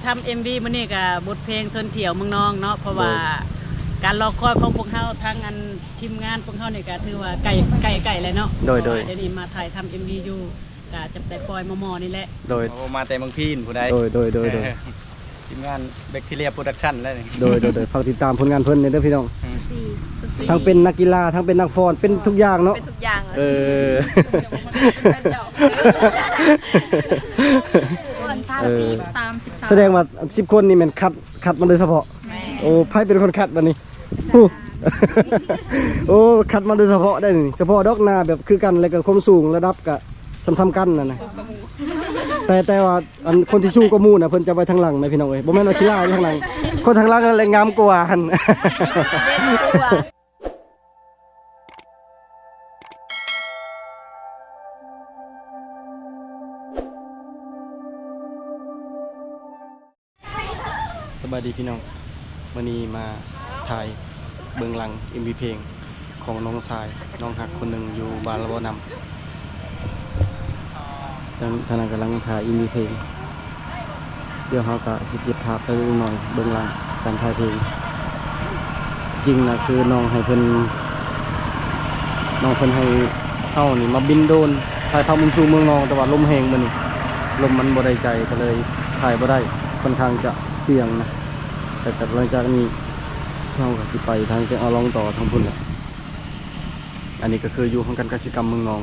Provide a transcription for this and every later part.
ທຳເອັມວີມື້ນີ້ກະບົດເພງເຊີນທ່ຽວເມືອງນອງເນາະ ເພາະວ່າ ໂດຍ ການລໍຄອຍຂອງພວກເຮົາ ທັງອັນທີມງານພວກເຮົານີ້ກະຖືວ່າໃກ້ ໃກ້ ໃກ້ແລ້ວເນາະ ໂດຍ ເພາະວ່າ ໂດຍ ດຽວນີ້ມາຖ່າຍທຳເອັມວີຢູ່ ກະຈະໄດ້ປ່ອຍມໍ່ໆນີ້ແຫຼະ ໂດຍ ໂອ້ ມາແຕ່ເມືອງພີນຜູ້ໃດ ໂດຍ ໂດຍ ໂດຍ ໂດຍ ທີມງານແບັກທີເຣຍໂປຣດັກຊັນແລ້ວນີ້ ໂດຍ ໂດຍ ໂດຍ ຝາກຕິດຕາມຜົນງານເພິ່ນແດ່ເດີພີ່ນ້ອງ ອືມ ທັງເປັນນັກກິລາ ທັງເປັນນັກຟ້ອນ ເປັນທຸກຢ່າງເນາະ ເປັນທຸກຢ່າງ ເອີ ເອີ ສາມສິບ ເອີ ສາມສິບ ສາມສິບ ສະແດງວ່າສິບຄົນນີ້ແມ່ນຄັດ ຄັດມາໂດຍສະເພາະ ແມ່ນ ໂອ້ ໃຜເປັນຄົນຄັດບັດນີ້ ໂອ້ ໂອ້ ຄັດມາໂດຍສະເພາະໄດ້ນີ້ ສະເພາະດອກໜ້າແບບຄືກັນ ແລ້ວກໍຄວາມສູງລະດັບກໍສ່ຳໆກັນຫັ້ນນະ ແຕ່ ແຕ່ວ່າ ອັນຄົນທີ່ສູງກວ່າໝູ່ນະ ເພິ່ນຈະໄວ້ທາງຫຼັງນະພີ່ນ້ອງເອີຍ ບໍ່ແມ່ນວ່າຂີ້ລ້າຢູ່ທາງຫຼັງ ຄົນທາງຫຼັງຫັ້ນແຫຼະງາມກວ່າຫັ້ນ ເດັ່ນກວ່າ. ສະບາຍດີພີ່ນ້ອງ ມື້ນີ້ມາຖ່າຍເບື້ອງຫຼັງເອັມວີເພງຂອງນ້ອງຊາຍ ນ້ອງຮັກຄົນໜຶ່ງຢູ່ບ້ານລະບໍ່ນ້ຳ ທາງ ທາງນັ້ນກຳລັງຖ່າຍເອັມວີເພງ ດຽວເຮົາກະຊິເກັບພາບໄປເລັກນ້ອຍເບື້ອງຫຼັງການຖ່າຍເພງ ຈິງນະຄືນ້ອງໃຫ້ເພິ່ນ ນ້ອງເພິ່ນໃຫ້ເຮົານີ້ມາບິນໂດຣນ ຖ່າຍທຳມຸມສູງເມືອງນອງ ແຕ່ວ່າລົມແຮງມື້ນີ້ ລົມມັນບໍ່ໄດ້ໃຈ ກໍເລີຍຖ່າຍບໍ່ໄດ້ ຄ່ອນຂ້າງຈະສ່ຽງນະ ແຕ່ກໍຫຼັງຈາກນີ້ເຮົາກໍຊິໄປທາງແກງອາວລອງຕໍ່ທາງພຸ້ນແຫຼະ ອັນນີ້ກໍຄືຢູ່ຫ້ອງການກະສິກຳເມືອງນອງ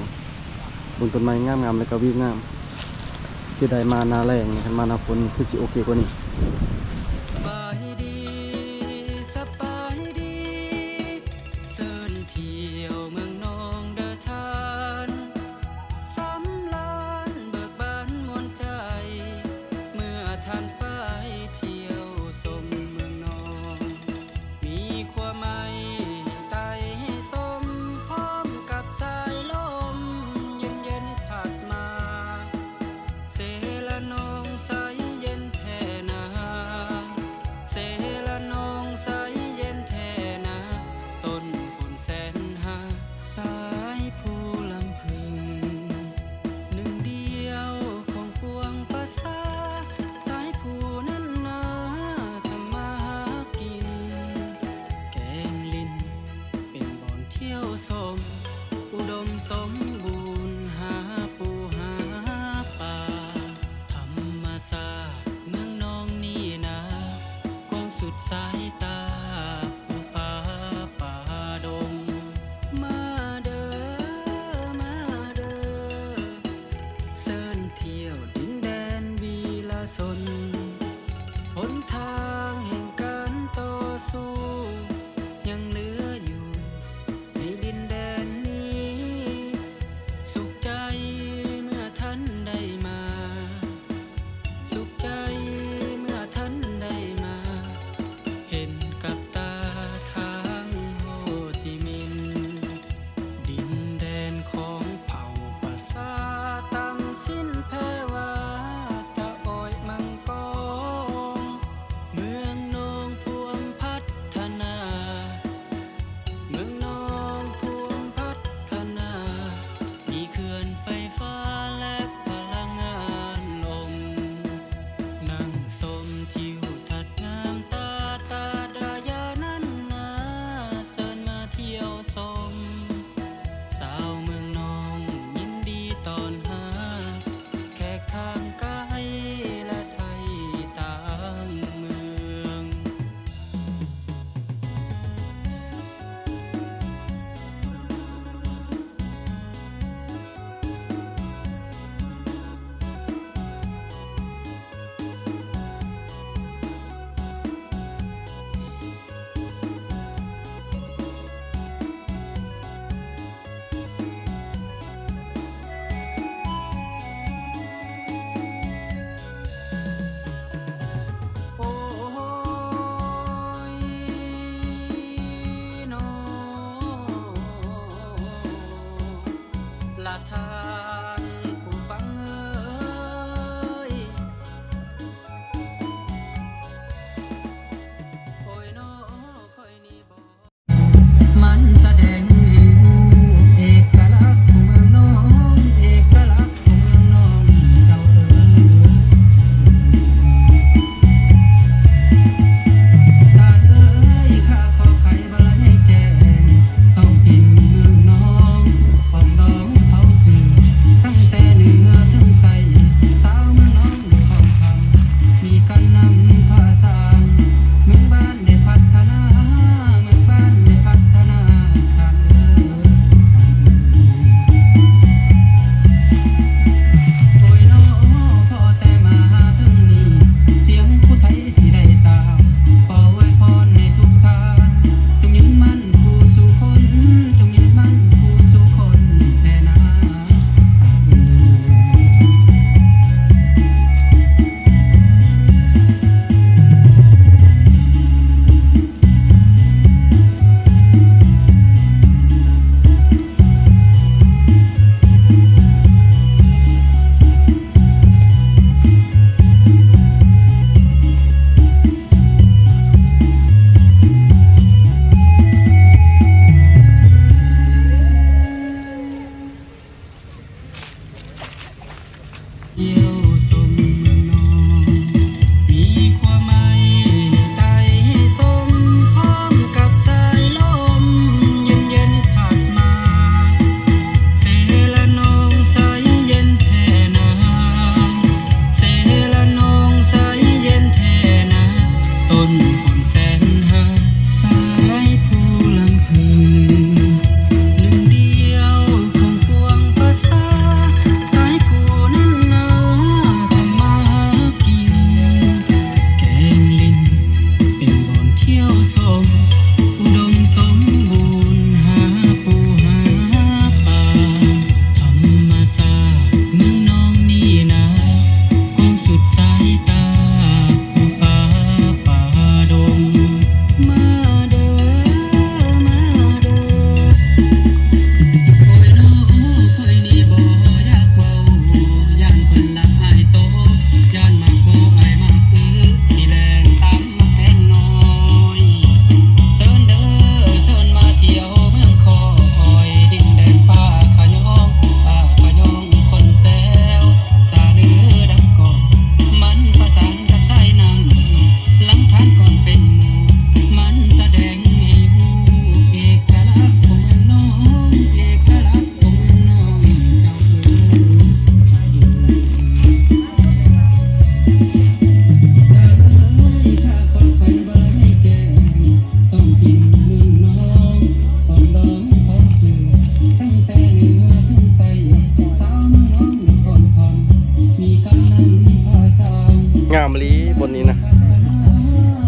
ເບິ່ງຕົ້ນໄມ້ງາມໆ ແລ້ວກໍວິວງາມ ເສຍດາຍມາໜ້າແລ້ງ ຄັນມາໜ້າຝົນຄືຊິໂອເຄກວ່ານີ້. ສະບາຍດີ ສະບາຍດີ ເຊີນທ່ຽວເມືອງນອງເດີທ່ານ ສຳລານເບີກບານມ່ວນໃຈ ເມື່ອທ່ານໄປທ່ຽວຊົມເມືອງນອງ. ມີຄວາມໄອໄຕສົມ ພ້ອມກັບສາຍລົມເຢັນໆພັດມາ ເຊລະນອງໃສເຢັນແທ້ນາ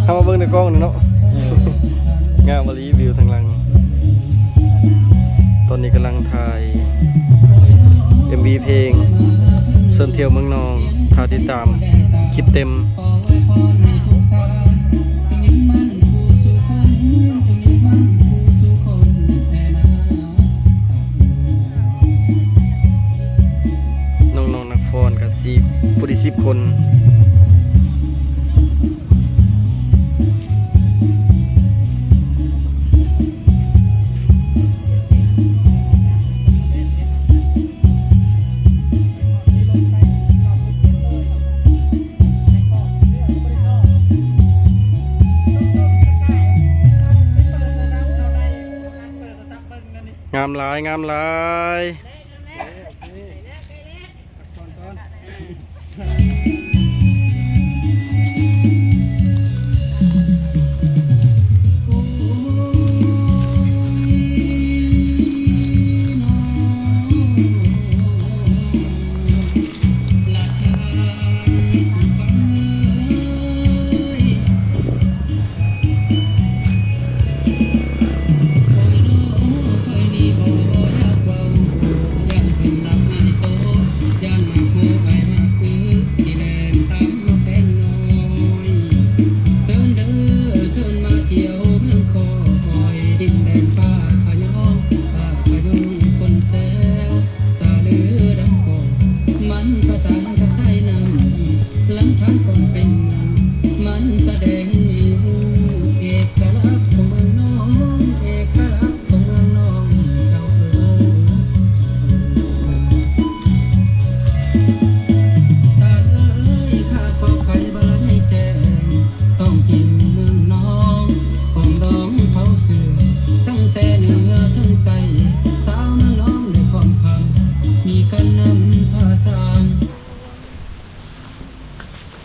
ເຮົາມາເບິ່ງໃນກ້ອງນີ້ເນາະ ເອີ ງາມອີ່ຫຼີວິວທາງຫຼັງ. ຕອນນີ້ກຳລັງຖ່າຍເອັມວີເພງເຊີນທ່ຽວເມືອງນອງ. ຖ້າຕິດຕາມຄລິບເຕັມ ນ້ອງໆນັກຟ້ອນກໍສິບ ຜູ້ທີ່ສິບຄົນ. ງາມຫຼາຍ ງາມຫຼາຍ.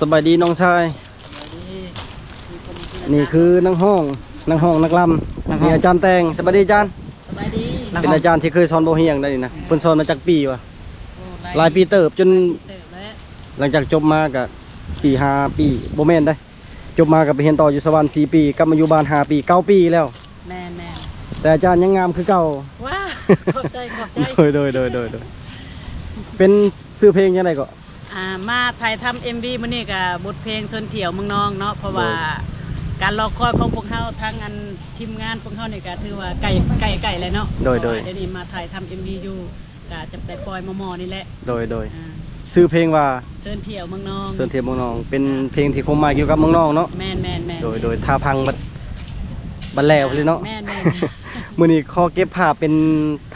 ສະບາຍດີນ້ອງຊາຍ. ນີ້ຄືນັກຮ້ອງ ນັກຮ້ອງນັກລຳ ນັກຮ້ອງ ນີ້ອາຈານແຕ່ງ. ສະບາຍດີອາຈານ. ສະບາຍດີ. ເປັນອາຈານທີ່ເຄີຍສອນບໍ່ຮຽງໄດ໋ນີ້ນະ. ເອີ ເພິ່ນສອນມາຈັກປີວະ? ໂອ້ ຫຼາຍ ຫຼາຍປີເຕີບ ຈົນ ເຕີບແລ້ວ. ຫຼັງຈາກຈົບມາກະສີ່ຫ້າປີ ບໍ່ແມ່ນເດ້ ຈົບມາກະໄປຮຽນຕໍ່ຢູ່ສະຫວັນສີ່ປີ ກັບມາຢູ່ບ້ານຫ້າປີ ເກົ້າປີແລ້ວ. ແມ່ນໆ ແຕ່ອາຈານຍັງງາມຄືເກົ່າ. ວ້າ ຂອບໃຈ ຂອບໃຈ. ໂດຍໆໆໆ ເປັນ ຊື່ເພງຈັ່ງໃດເກາະ? ອ່າ ມາຖ່າຍທຳເອັມວີມື້ນີ້ກະບົດເພງເຊີນທ່ຽວເມືອງນອງເນາະ ເພາະວ່າ ໂດຍ ການລໍຄອຍຂອງພວກເຮົາ ທັງອັນທີມງານພວກເຮົານີ້ກະຖືວ່າໃກ້ ໃກ້ ໃກ້ແລ້ວເນາະ. ໂດຍໆ ເພາະວ່າດຽວນີ້ມາຖ່າຍທຳເອັມວີຢູ່ ກະຈະໄດ້ປ່ອຍມໍ່ໆນີ້ແຫຼະ. ໂດຍໆ ອ່າ ຊື່ເພງວ່າ ເຊີນທ່ຽວເມືອງນອງ ເຊີນທ່ຽວເມືອງນອງ ເປັນ ອ່າ ເພງທີ່ຄວາມໝາຍກ່ຽວກັບເມືອງນອງເນາະ. ແມ່ນໆໆ ໂດຍໆ ຖ້າຟັງບັດ ບັດແລ້ວພຸ້ນເນາະ. ແມ່ນໆ ມື້ນີ້ຂໍເກັບພາບເປັນ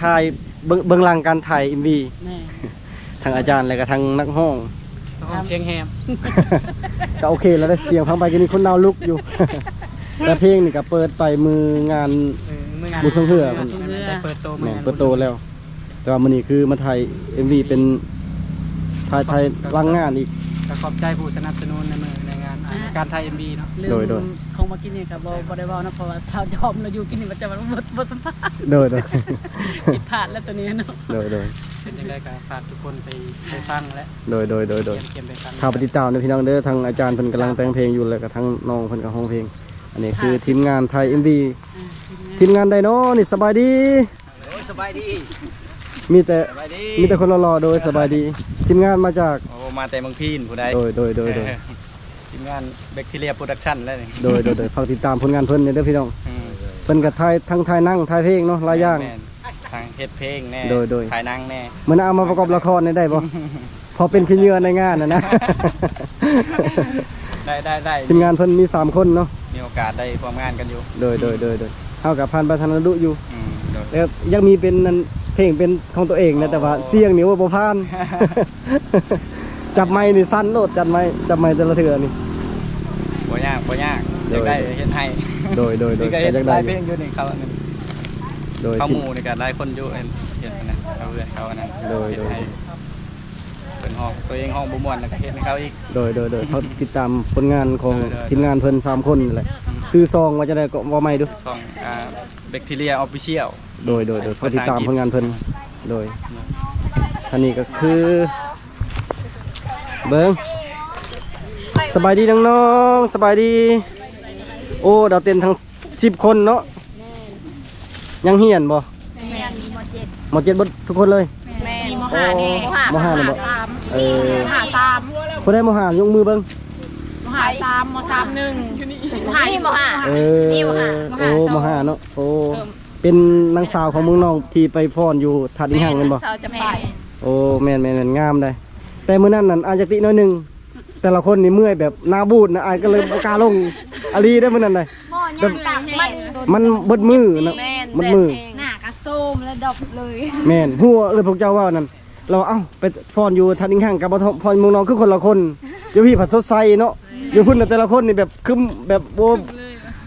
ຖ່າຍ ເບື້ອງ ເບື້ອງຫຼັງການຖ່າຍເອັມວີ ແມ່ນ ທັງອາຈານ ແລະກະທັງນັກຮ້ອງ ນັກຮ້ອງສຽງແຫບ ກະໂອເຄແລ້ວເດ້ ສຽງຟັງໄປກະມີຄົນດາວລຸກຢູ່. ແຕ່ເພງນີ້ກະເປີດໄປມື້ງານ ເອີ ມື້ງານບຸນຊ່ວງເຮືອ ບຸນຊ່ວງເຮືອ ໄດ້ເປີດໂຕ ແມ່ນ ມື້ງານ ເປີດໂຕແລ້ວ. ແຕ່ວ່າມື້ນີ້ຄືມາຖ່າຍເອັມວີເປັນ ຖ່າຍ ຖ່າຍຫຼັງງານອີກ ກະຂອບໃຈຜູ້ສະໜັບສະໜູນໃນມື້ ໃນງານ ອ່າ ອ່າ ໃນການຖ່າຍເອັມວີເນາະ. ໂດຍໆ ຂອງມາກິນນີ້ກະບໍ່ ບໍ່ໄດ້ເວົ້ານຳ ເພາະວ່າສາວຈອມລາວຢູ່ກິນນີ້ ມັນຈະວ່າບໍ່ ບໍ່ສຳພາດ. ໂດຍໆ ຜິດພາດແລ້ວໂຕນີ້ເນາະ. ໂດຍໆ ເປັນຈັ່ງໃດກະຝາກທຸກຄົນໄປ ໄປຟັງແຫຼະ. ໂດຍໆໆໆ ຕຽມ ຕຽມໄປຟັງ ຖ້າໄປຕິດຕາມເດີພີ່ນ້ອງເດີ ທາງອາຈານເພິ່ນກຳລັງແຕ່ງເພງຢູ່ ແລະກະທາງນ້ອງເພິ່ນກະຮ້ອງເພງ. ອັນນີ້ຄືທີມງານຖ່າຍເອັມວີ ອ່າ ທີມງານ ທີມງານໄດໂນນີ້. ສະບາຍດີ. ໂອ້ຍ ສະບາຍດີ. ມີແຕ່ ສະບາຍດີ ມີແຕ່ຄົນຫຼໍ່ໆ. ໂດຍ ສະບາຍດີ. ທີມງານມາຈາກ ໂອ້ ມາແຕ່ເມືອງພີນພຸ້ນໃດ໋. ໂດຍໆໆໆ ທີມງານແບັກທີເຣຍໂປຣດັກຊັນແຫຼະນີ້. ໂດຍໆໆ ຝາກຕິດຕາມຜົນງານເພິ່ນແດ່ເດີພີ່ນ້ອງ. ອືມ ເພິ່ນກະຖ່າຍ ທັງຖ່າຍໜັງ ຖ່າຍເພງເນາະ ຫຼາຍຢ່າງ. ແມ່ນໆ ທັງເຮັດເພງແດ່ ໂດຍໆ ຖ່າຍໜັງແດ່. ມື້ໜ້າເອົາມາປະກອບລະຄອນໄດ້ບໍ່? ພໍເປັນຂີ້ເຫຍື້ອໃນງານຫັ້ນນະ. ໄດ້ໆໆ ທີມງານເພິ່ນມີສາມຄົນເນາະ ມີໂອກາດໄດ້ຮ່ວມງານກັນຢູ່. ໂດຍໆໆໆ ເຮົາກະຜ່ານໄປທາງນັ້ນດຸຢູ່. ອືມ ໂດຍ ແຕ່ຢາກມີເປັນອັນ ເພງເປັນຂອງຕົວເອງນະ ອໍ ແຕ່ວ່າສຽງນີ້ ໂອ້ ບໍ່ຜ່ານ. ຈັບໄມນີ້ສັ່ນໂລດ ຈັບໄມ ຈັບໄມແຕ່ລະເທື່ອນີ້. ບໍ່ຍາກ ບໍ່ຍາກ. ໂດຍ ຢາກໄດ້ເຮັດໃຫ້. ໂດຍໆໆ ກະຢາກໄດ້ ກະຢາກໄດ້ຢູ່ ເພງຢູ່ນີ້ເຂົາອັນນັ້ນ. ໂດຍ ເຂົາໝູ່ນີ້ກະຫຼາຍຄົນຢູ່ ເຮັດ ເຮັດອັນນັ້ນ ເຂົາເຮືອນເຂົາອັນນັ້ນ. ໂດຍໆ ເຮັດໃຫ້ ເພິ່ນຮ້ອງ ໂຕເອງຮ້ອງບໍ່ມ່ວນ ແລ້ວກະເຮັດໃຫ້ເຂົາອີກ. ໂດຍໆໆ ເຮົາຕິດຕາມຜົນງານຂອງ ໂດຍໆໆ ທີມງານເພິ່ນສາມຄົນນີ້ແຫຼະ. ອືມ ຊື່ຊ່ອງວ່າຈັ່ງໃດເກາະ ເວົ້າໃໝ່ດູ. ຊ່ອງ ອ່າ ແບັກທີເຣຍ ອອບຟິຊຽວ. ໂດຍໆໆ ເຮົາຕິດຕາມຜົນງານເພິ່ນ. ໂດຍ ອັນນີ້ກະຄື ເບິ່ງ ສະບາຍດີນ້ອງໆ ສະບາຍດີ. ໂອ້ ດາວເຕັ້ນທັງສິບຄົນເນາະ. ແມ່ນ. ຍັງຮຽນບໍ່? ແມ່ນ ມ.ເຈັດ ມ.ເຈັດ ເບິດທຸກຄົນເລີຍ? ແມ່ນ. ມີ ມ.ຫ້າ ແດ່ ໂອ້ ມ.ຫ້າ ມ.ຫ້າ ນີ້ບໍ່? ເອີ ມ.ຫ້າ ສາມ ຜູ້ໃດ ມ.ຫ້າ ຍົກມືເບິ່ງ. ມ.ຫ້າ ສາມ ມ.ສາມ ໜຶ່ງ ມ.ຫ້າ ມີ ມ.ຫ້າ ເອີ ມີ ມ.ຫ້າ ໂອ້ ມ.ຫ້າເນາະ. ໂອ້ ເປັນນາງສາວຂອງເມືອງນອງທີ່ໄປຟ້ອນຢູ່ທາດອີງຮັງແມ່ນບໍ່? ແມ່ນ. ໂອ້ ແມ່ນໆໆ ງາມເດ້. ແຕ່ມື້ນັ້ນນັ້ນອາຍຢາກຕິໜ້ອຍໜຶ່ງ ແຕ່ລະຄົນນີ້ເມື່ອຍແບບໜ້າບູດນະ ອາຍກໍເລີຍບໍ່ກ້າລົງ. ອາຫຼີເດ້ມື້ນັ້ນນະ ແບບ ມັນເບິດມື້ນະ. ແມ່ນ. ເບິດມື້ ໜ້າກະໂຊມແລ້ວດອບເລີຍ. ແມ່ນ. ຮູ້ວ່າ ເອີ ພວກເຈົ້າເວົ້ານັ້ນ ລາວວ່າ ເອົ້າ ໄປຟ້ອນຢູ່ທາດອີງຮັງກັບມາຟ້ອນເມືອງນອງ ຄືຄົນລະຄົນ. ຢູ່ພີ້ພັດສົດໃສເນາະ. ຢູ່ພຸ້ນນະ ແຕ່ລະຄົນນີ້ແບບຄຶມ ແບບ ໂອ້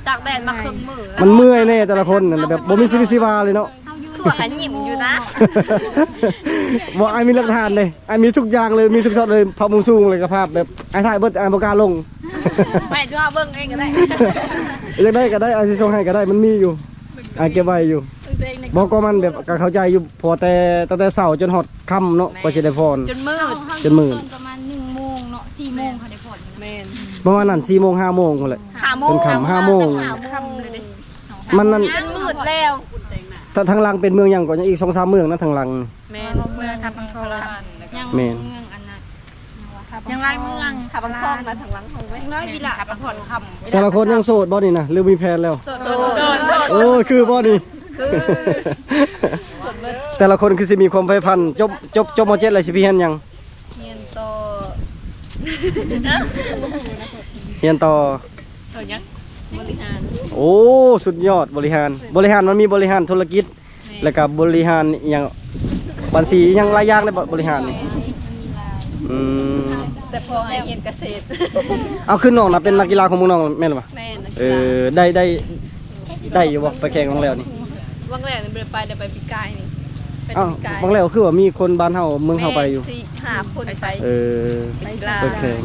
ຕາກແດດມາເຄິ່ງມື້ ມັນເມື່ອຍແດ່ ແຕ່ລະຄົນນັ້ນແບບບໍ່ມີຊີວິດຊີວາເລີຍເນາະ. ທົ່ວກະຍິ້ມຢູ່ນະ. ບໍ່ ອ້າຍມີຫຼັກຖານເດ້ ອ້າຍມີທຸກຢ່າງເລີຍ ມີທຸກຊັອດເລີຍ. ພາບມຸມສູງເລີຍ ກະພາບແບບ ອ້າຍຖ່າຍເບິດ ອ້າຍບໍ່ກ້າລົງ. ໃຫ້ເຈົ້າເບິ່ງເອງກະໄດ້. ຢາກໄດ້ກະໄດ້ ອ້າຍຊິສົ່ງໃຫ້ກະໄດ້ ມັນມີຢູ່ ອ້າຍເກັບໄວ້ຢູ່. ບໍ່ ກໍມັນແບບກະເຂົ້າໃຈຢູ່ ເພາະວ່າແຕ່ ຕັ້ງແຕ່ເຊົ້າຈົນຮອດຄ່ຳເນາະ. ແມ່ນ. ກວ່າຊິໄດ້ຟ້ອນ ຈົນມືດ ຈົນມືດ. ປະມານໜຶ່ງໂມງເນາະ ສີ່ໂມງເຮົາໄດ້ຟ້ອນ. ແມ່ນ. ປະມານນັ້ນ ສີ່ໂມງ ຫ້າໂມງພຸ້ນແຫຼະ. ຫ້າໂມງ ເປັນຄ່ຳ ຫ້າໂມງ ຫ້າໂມງ. ມັນນັ້ນ ຈົນມືດແລ້ວ. ທາງຫຼັງເປັນເມືອງຫຍັງກໍ ຍັງອີກສອງສາມເມືອງນະທາງຫຼັງ. ແມ່ນ. ເມືອງ ເມືອງຄຳບັງທອງ. ແມ່ນ. ຍັງເມືອງອັນນັ້ນ ຍັງຫຼາຍເມືອງ ຄຳບັງທອງນະ ທາງຫຼັງເຮົາເວີຍ. ແຕ່ລະຄົນຍັງໂສດບໍ່ນີ້ນະ ຫຼືມີແຟນແລ້ວ? ໂສດ. ໂອ້ ຄືບໍ່ນີ້? ຄື ໂສດເບິດ. ແຕ່ລະຄົນຄືຊິມີຄວາມໃຝ່ຝັນ ຈົບ ຈົບ ຈົບ ມ.ເຈັດ ແລ້ວຊິໄປຮຽນຫຍັງ? ຮຽນຕໍ່ ຮຽນຕໍ່ ຕໍ່ຫຍັງ? ບໍລິຫານ. ໂອ້ ສຸດຍອດ ບໍລິຫານ. ບໍລິຫານ ມັນມີບໍລິຫານທຸລະກິດ ແມ່ນ. ແລ້ວກະບໍລິຫານອີ່ຫຍັງ ບັນຊີ ອີ່ຫຍັງຫຼາຍຢ່າງເດ້ ບໍລິຫານນີ້. ອືມ ແຕ່ພໍ່ໃຫ້ຮຽນກະເສດ. ເອົາ ຄືນ້ອງນະເປັນນັກກິລາຂອງເມືອງນອງແມ່ນບໍ່? ແມ່ນ. ເອີ ໄດ້ ໄດ້ ໄດ້ຢູ່ບໍ່ ໄປແຂ່ງວັງແລ້ວນີ້? ວັງແລ້ວນີ້ບໍ່ໄດ້ໄປ ໄດ້ໄປປີກາຍນີ້. ໄປແຕ່ປີກາຍ. ເອົ້າ ວັງແລ້ວຄືວ່າມີຄົນບ້ານເຮົາເມືອງເຮົາໄປຢູ່ ສີ່ຫ້າຄົນໄປ. ເອີ ໄປກິລາ ໄປແຂ່ງ.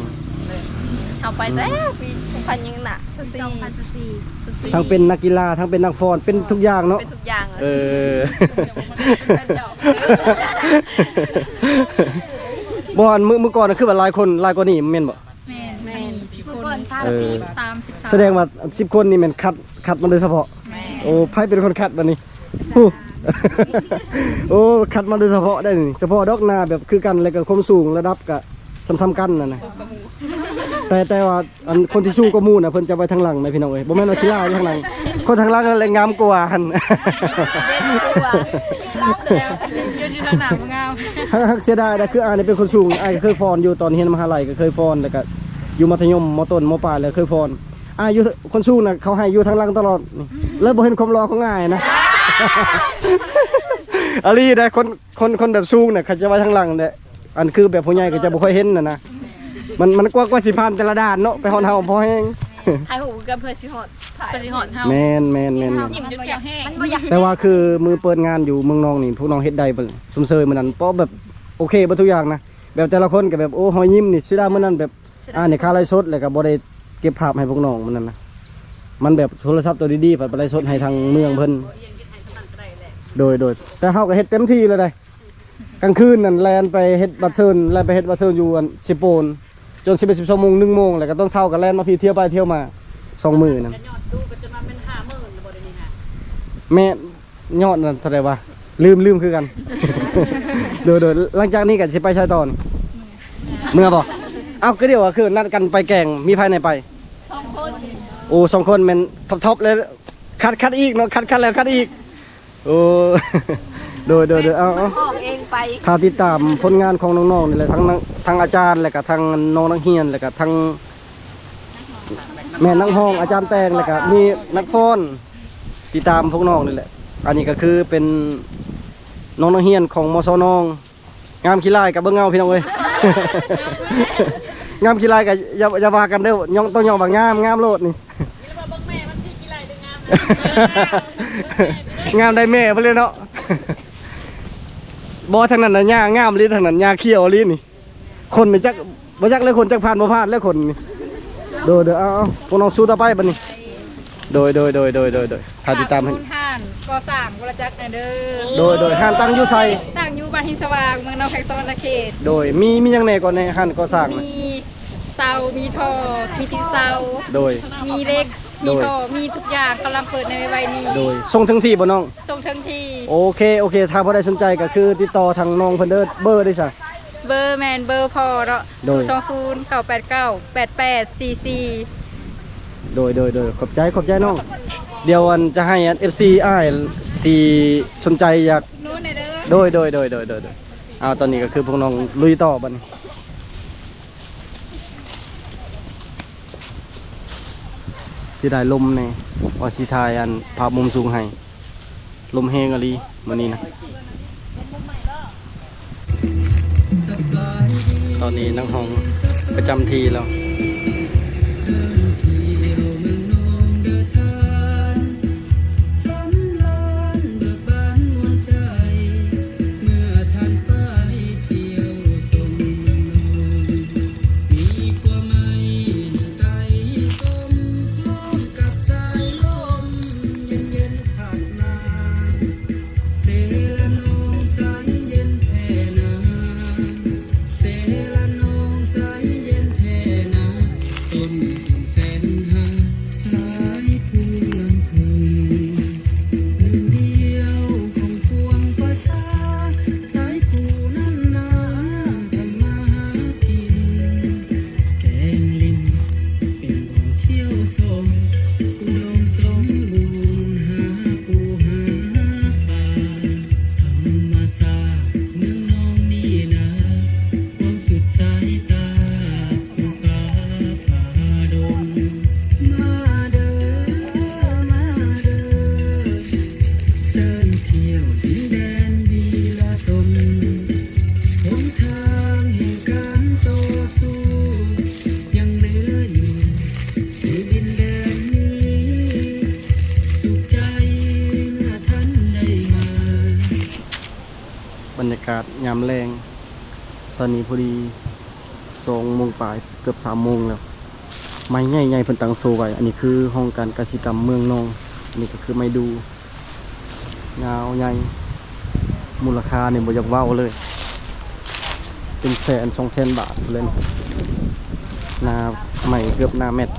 ເຮົາໄປແຕ່ປີສອງພັນຫຍັງນະ ຊາວສີ່ ສອງພັນຊາວສີ່ ຊາວສີ່. ທັງເປັນນັກກິລາ ທັງເປັນນັກຟ້ອນ ເປັນທຸກຢ່າງເນາະ. ເປັນທຸກຢ່າງ. ເອີ ບໍ່ ອັນມື້ ມື້ກ່ອນນະຄືວ່າຫຼາຍຄົນ ຫຼາຍກວ່ານີ້ແມ່ນບໍ່? ແມ່ນ. ແມ່ນ. ມື້ກ່ອນ ເອີ ສາມສິບ ສາມສິບສາມ. ສະແດງວ່າສິບຄົນນີ້ແມ່ນຄັດ ຄັດມາໂດຍສະເພາະ. ແມ່ນ. ໂອ້ ໃຜເປັນຄົນຄັດບາດນີ້? ໂອ້ ໂອ້ ຄັດມາໂດຍສະເພາະໄດ້ນີ້ ສະເພາະດອກໜ້າແບບຄືກັນ ແລ້ວກະຄວາມສູງລະດັບກະສ່ຳໆກັນຫັ້ນນະ. ແຕ່ ແຕ່ວ່າ ອັນຄົນທີ່ສູງກວ່າໝູ່ນະ ເພິ່ນຈະໄວ້ທາງຫຼັງນະພີ່ນ້ອງເອີຍ. ບໍ່ແມ່ນວ່າຂີ້ລ້າຢູ່ທາງຫຼັງ ຄົນທາງຫຼັງຫັ້ນແຫຼະງາມກວ່າຫັ້ນ. ເດັ່ນກວ່າ. ແສດງວ່າຄົນທີ່ຢືນຢູ່ທາງໜ້າບໍ່ງາມ. ຫາກ ຫາກເສຍດາຍນະ ຄືອ້າຍນີ້ເປັນຄົນສູງ ອ້າຍກະເຄີຍຟ້ອນຢູ່ ຕອນຮຽນມະຫາໄລກະເຄີຍຟ້ອນ ແລ້ວກະຢູ່ມັດທະຍົມ ມໍຕົ້ນ ມໍປາຍ ແລ້ວເຄີຍຟ້ອນ. ອ້າຍຢູ່ ຄົນສູງນະ ເຂົາໃຫ້ຢູ່ທາງຫຼັງຕະຫຼອດ ເລີຍບໍ່ເຫັນຄວາມຫຼໍ່ຂອງອ້າຍນະ. ອີ່ຫຼີໃດ໋ ຄົນ ຄົນ ຄົນແບບສູງນະ ເຂົາຈະໄວ້ທາງຫຼັງແຫຼະ. ອັນຄືແບບຜູ້ໃຫຍ່ກໍຈະບໍ່ຄ່ອຍເຫັນຫັ້ນນະ ມັນ ມັນກວ່າ ກວ່າຊິຜ່ານແຕ່ລະດ່ານເນາະ ໄປຮອດເຮົາພໍແຮງ. ຖ່າຍຮູບກັນເພື່ອຊິຮອດ ເພື່ອຊິຮອດເຮົາ. ແມ່ນໆໆໆ. ແຕ່ວ່າຄືມື້ເປີດງານຢູ່ເມືອງນອງນີ້ ພວກນ້ອງເຮັດໄດ້ເບິດ ຊົມເຊີຍມື້ນັ້ນ ເພາະແບບໂອເຄເບິດທຸກຢ່າງນະ ແບບແຕ່ລະຄົນກໍແບບ ໂອ້ ຮອຍຍິ້ມນີ້ ເສຍດາຍມື້ນັ້ນແບບ ອ່າ ໃນຄາໄລສົດ ແລ້ວກໍບໍ່ໄດ້ເກັບພາບໃຫ້ພວກນ້ອງມື້ນັ້ນນະ ມັນແບບໂທລະສັບໂຕດີໆ ໄປໄລສົດໃຫ້ທາງເມືອງເພິ່ນ. ໂດຍໆ ແຕ່ເຮົາກໍເຮັດເຕັມທີ່ແລ້ວໃດ໋. ກາງຄືນນັ້ນແລ່ນໄປເຮັດບັດເຊີນ ແລ່ນໄປເຮັດບັດເຊີນຢູ່ອັນເຊໂປນ ຈົນສິບເອັດ ສິບສອງໂມງ ໜຶ່ງໂມງ ແລ້ວກໍຕອນເຊົ້າກໍແລ່ນມາພີ້ ທ່ຽວໄປທ່ຽວມາ ສອງມື້ນັ້ນ. ແມ່ນ ຍອດນັ້ນເທົ່າໃດວະ ລືມ ລືມຄືກັນ. ໂດຍໆ ຫຼັງຈາກນີ້ກໍຊິໄປໃສຕໍ່ນີ້? ເມືອບໍ່? ເອົ້າ ກໍດຽວວ່າຄືນັດກັນໄປແກ່ງ ມີໃຜແດ່ໄປ? ສອງຄົນ. ໂອ້ ສອງຄົນແມ່ນທັອບໆເລີຍ ຄັດ ຄັດອີກເນາະ ຄັດ ຄັດແລ້ວຄັດອີກ. ໂອ້ ໂດຍໆໆ ເອົາ ເອົາ ອອກເອງໄປ. ຖ້າຕິດຕາມຜົນງານຂອງນ້ອງໆນີ້ແຫຼະ ທັງ ທັງອາຈານ ແລ້ວກະທັງນ້ອງນັກຮຽນ ແລ້ວກະທັງ ແມ່ນ ນັກຮ້ອງ ອາຈານແຕ່ງ ແລ້ວກະມີນັກຟ້ອນ ຕິດຕາມພວກນ້ອງນີ້ແຫຼະ. ອັນນີ້ກໍຄືເປັນນ້ອງນັກຮຽນຂອງ ມສ ນອງ. ງາມຂີ້ລ້າຍກໍເບິ່ງເອົາພີ່ນ້ອງເອີຍ ງາມຂີ້ລ້າຍກໍຢ່າ ຢ່າວ່າກັນເດີ້ ຍ້ອງ ຕ້ອງຍ້ອງວ່າງາມ ງາມໂລດນີ້. ງາມໄດ້ແມ່ເພິ່ນເລີຍເນາະ. ບໍ່ ທາງນັ້ນນະຫຍ້າງາມອີ່ຫຼີ ທາງນັ້ນຫຍ້າຂຽວອີ່ຫຼີນີ້. ຄົນນີ້ຈັກ ບໍ່ຈັກແລ້ວ ຄົນຈັກຜ່ານບໍ່ຜ່ານແລ້ວຄົນນີ້. ໂດຍໆ ເອົາໆ ພວກນ້ອງສູ້ຕໍ່ໄປບັດນີ້. ໂດຍໆໆ ຖ້າຕິດຕາມໃຫ້ ຮ້ານກໍ່ສ້າງບໍ່ລະຈັກແນ່ເດີ. ໂດຍໆ ຮ້ານຕັ້ງຢູ່ໃສ? ຕັ້ງຢູ່ບ້ານຫີນສະຫວ່າງ ເມືອງນອງແຂວງສະຫວັນນະເຂດ. ໂດຍ ມີ ມີຫຍັງແດ່ກ່ອນໃນຮ້ານກໍ່ສ້າງ? ມີເສົາ ມີທໍ່ ມີຕີນເສົາ. ໂດຍ ມີເຫຼັກ. ມີ ໂດຍ ທໍ່ ມີທຸກຢ່າງ ກຳລັງເປີດໃນໄວໆນີ້. ໂດຍ ສົ່ງເຖິງທີ່ບໍ່ນ້ອງ? ສົ່ງເຖິງທີ່. ໂອເຄ ໂອເຄ ຖ້າຜູ້ໃດສົນໃຈກໍຄືຕິດຕໍ່ທາງນ້ອງເພິ່ນເດີ. ເບີເດຊະ? ເບີແມ່ນເບີພໍ່ເນາະ. ໂດຍ ສູນສອງສູນ ເກົ້າແປດເກົ້າ ແປດແປດສີ່ສີ່. ໂດຍ ໂດຍ ໂດຍ ຂອບໃຈ ຂອບໃຈນ້ອງ. ດຽວອັນຈະໃຫ້ອັນເອັຟຊີອ້າຍທີ່ສົນໃຈຢາກ ໂດຍ ໂດຍ ໂດຍ ໂດຍ ໂດຍ. ເອົາ ຕອນນີ້ກໍຄືພວກນ້ອງລຸຍຕໍ່ບັດນີ້. ເສຍດາຍລົມແດ່ ວ່າຊິຖ່າຍອັນພາບມຸມສູງໃຫ້. ລົມແຮງອີ່ຫຼີມື້ນີ້ນະ. ຕອນນີ້ນັກຮ້ອງປະຈຳທີ່ແລ້ວ. ບັນຍາກາດຍາມແລງ ຕອນນີ້ພໍດີສອງໂມງປາຍ ເກືອບສາມໂມງແລ້ວ. ໄມ້ໃຫຍ່ໆ ເພິ່ນຕັ້ງໂຊໄວ້. ອັນນີ້ຄືຫ້ອງການກະສິກຳເມືອງນອງ. ອັນນີ້ກໍຄືໄມ້ດູ່ ຍາວໃຫຍ່ ມູນລະຄ່ານີ້ບໍ່ຢາກເວົ້າເລີຍ ເປັນແສນສອງແສນບາດພຸ້ນແຫຼະ. ໜ້າໄມ້ເກືອບໜ້າແມັດ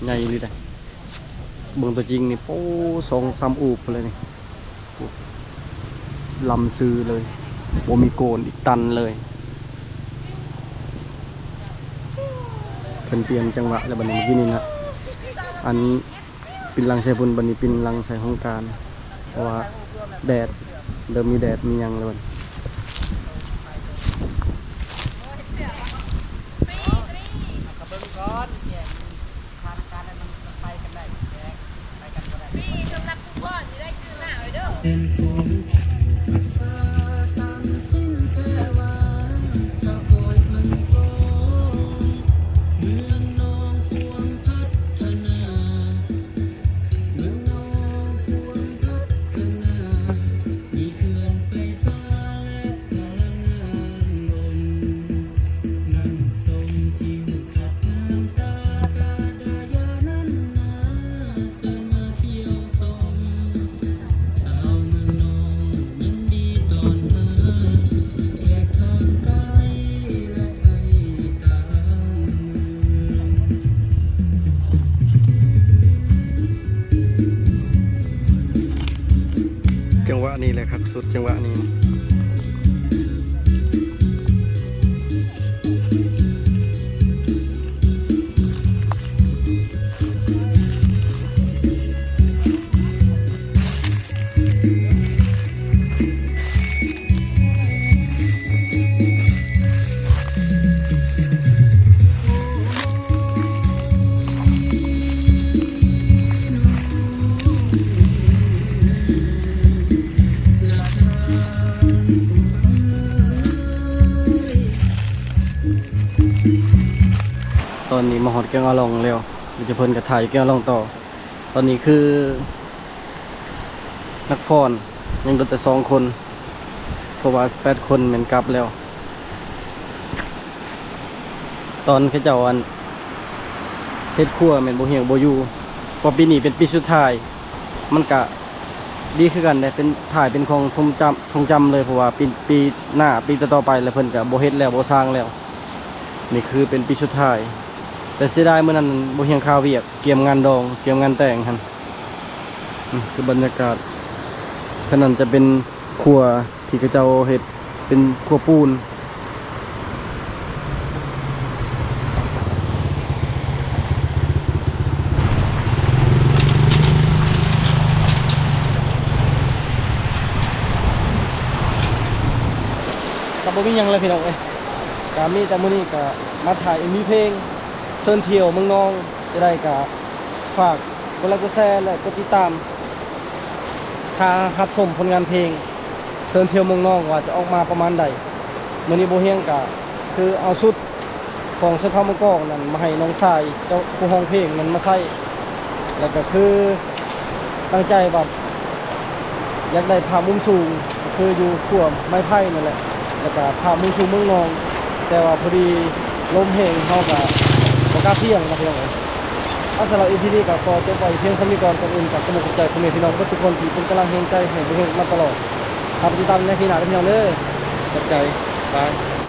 ໃຫຍ່ອີ່ຫຼີເດ້. ເບິ່ງຕົວຈິງນີ້ ໂອ້ ສອງສາມອູບພຸ້ນແຫຼະນີ້. ລຳຊື່ເລີຍ ບໍ່ມີໂກນອີກ ຕັນເລີຍ. ເພິ່ນປ່ຽນຈັງຫວະແລ້ວບັດນີ້ ເມື່ອກີ້ນີ້ນະ ອັນປິ່ນຫຼັງໃສ່ພຸ້ນ ບັດນີ້ປິ່ນຫຼັງໃສ່ຫ້ອງການ ເພາະວ່າແດດ ເລີ່ມມີແດດມີຫຍັງແລ້ວບັດນີ້. ຈັງຫວະນີ້ແຫຼະຄັກສຸດ ຈັງຫວະນີ້. ຕອນນີ້ມາຮອດແກ້ງອາລອງແລ້ວ ດຽວເພິ່ນກໍຖ່າຍແກ້ງອາລອງຕໍ່. ຕອນນີ້ຄື ນັກຟ້ອນຍັງເຫຼືອແຕ່ສອງຄົນ ເພາະວ່າແປດຄົນແມ່ນກັບແລ້ວ. ຕອນເຂົາເຈົ້າ ອັນ ເຮັດຄົວແມ່ນບໍ່ຮຽງບໍ່ຢູ່ ເພາະປີນີ້ເປັນປີສຸດທ້າຍ ມັນກະດີຄືກັນເດ້ ເປັນ ຖ່າຍເປັນຂອງຊົງຈຳ ຊົງຈຳເລີຍ ເພາະວ່າປີ ປີໜ້າ ປີຕໍ່ໆໄປ ແລ້ວເພິ່ນກະບໍ່ເຮັດແລ້ວ ບໍ່ສ້າງແລ້ວ. ນີ້ຄືເປັນປີສຸດທ້າຍ ແຕ່ເສຍດາຍມື້ນັ້ນບໍ່ຮຽງຄາວຽກ ກຽມງານດອງ ກຽມງານແຕ່ງຫັ້ນ. ອືມ ຄືບັນຍາກາດ ທາງນັ້ນຈະເປັນຄົວທີ່ເຂົາເຈົ້າເຮັດເປັນຄົວປູນ. ກໍບໍ່ມີຫຍັງແລ້ວພີ່ນ້ອງເອີຍ ກໍມີແຕ່ມື້ນີ້ກໍມາຖ່າຍເອັມວີເພງ ເຊີນທ່ຽວເມືອງນອງ. ຈະໄດ້ກໍຝາກກົດໄລກົດແຊ ແລະ ກົດຕິດຕາມ ຖ້າຮັບຊົມຜົນງານເພງເຊີນທ່ຽວເມືອງນອງ ວ່າຈະອອກມາປະມານໃດ. ມື້ນີ້ບໍ່ຮຽງກະຄືເອົາຊຸດຂອງຊົນເຜົ່າເມືອງກອງນັ້ນມາໃຫ້ນ້ອງຊາຍເຈົ້າຜູ້ຮ້ອງເພງນັ້ນມາໃສ່ ແລ້ວກະຄືຕັ້ງໃຈວ່າ ຢາກໄດ້ພາບມຸມສູງ ຄືຢູ່ຂົວໄມ້ໄຜ່ນັ້ນແຫຼະ ແລ້ວກະພາບມຸມສູງເມືອງນອງ ແຕ່ວ່າພໍດີລົມແຮງ ເຮົາກະບໍ່ກ້າສ່ຽງເນາະພີ່ນ້ອງເອີຍ. ເອົາ ສຳລັບອີພີນີ້ກະຂໍຈົບໄວ້ພຽງສ່ຳນີ້ກ່ອນ. ກ່ອນອື່ນກະຂໍຂອບໃຈພໍ່ແມ່ພີ່ນ້ອງເບິດທຸກຄົນທີ່ເປັນກຳລັງແຮງໃຈໃຫ້ບຸເຮງມາຕະຫຼອດ. ຫາໄປຕິດຕາມໃນພີໜ້າເດີພີ່ນ້ອງເດີ. ຂອບໃຈ. ບາຍ.